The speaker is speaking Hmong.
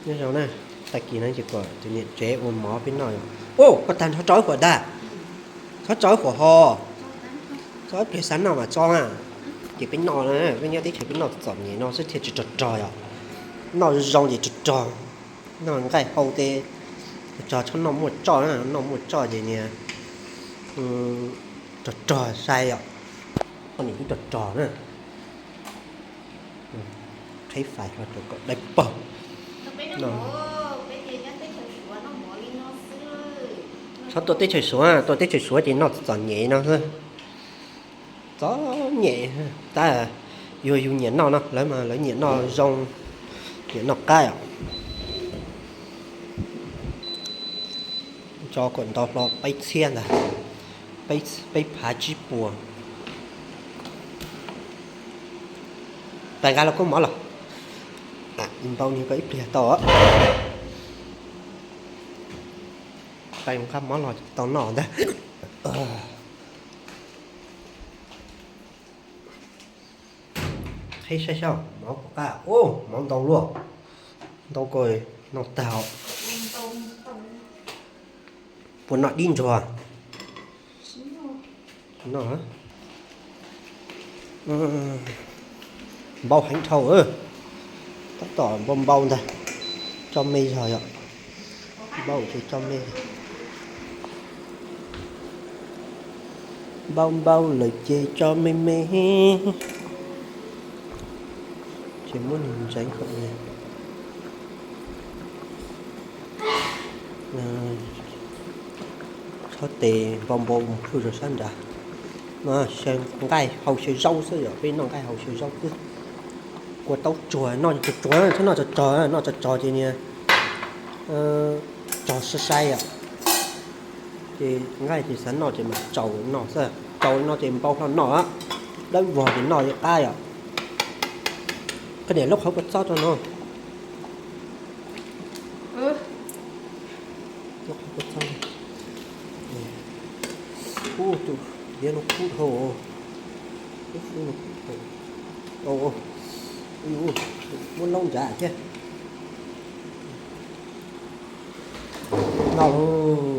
Nyob zoo na, tag kis no ces kom tus niam tsev ua mov peb noj. Ub, koj tag nrho tso ib huam ntag, txhob tso ib huam ho, tso ib pliag xav noj mas tso na. Ces peb noj na, peb nyob teb chaws peb noj txom nyem no xwb thiaj tsis rog rog yom. Noj zoo ces rog rog, noj nqaij hau tej, rog txhob noj muaj tsoj na, noj muaj tsoj ces niag rog rog sai yom, poj niam twb rog rog na. Qhib fais hlo rau kom dawb paug. Txhob tuaj teb chaws Suav, tuaj teb chaws Suav ces noj txom nyem no xwb. Txom nyem, tab yog yus nyiam noj no, lawv mas lawv nyiam noj zoo, nyiam noj qab os. Tso kom ntau hlo peb txhiab ntag, peb phav tsib puas. Pais nqa los koj mov los, npau ni koj ib pliag tau. Pais nqa mov los tau noj ntag. Qhib saib saib mov puas qab. Ub, mov ntau luaj, ntau kawg, noj tag. Puas noj dib ntsuag? Noj. Npau heev dhau, tab tom npau npau ntag. Tso me zog yom. Npau ces tso me, npau npau lawm ces tso me me. Ces muab nws ntxeev kom txhob tes npau npau mus plhuav rau sab nrad. Nqaij hau xyaw zaub xwb yom, peb noj nqaij hau xyaw zaub xwb. Kua taub tsuag noj tsuag tsuag, txhob noj tsov tsog, noj tsov tsog ces niag tsog sai sai yom. Ces nqaij ces xav noj ces mam tsaus noj xwb, tsaus no ces npau hlo noj, dawb vog ces noj li qab yom. Koj niam, lub qhov kua txob rau no. Lub qhov kua txob. Ub, tus diav no kub dhau. Ub, ub, muab laub nrad thiab. Noj lauj.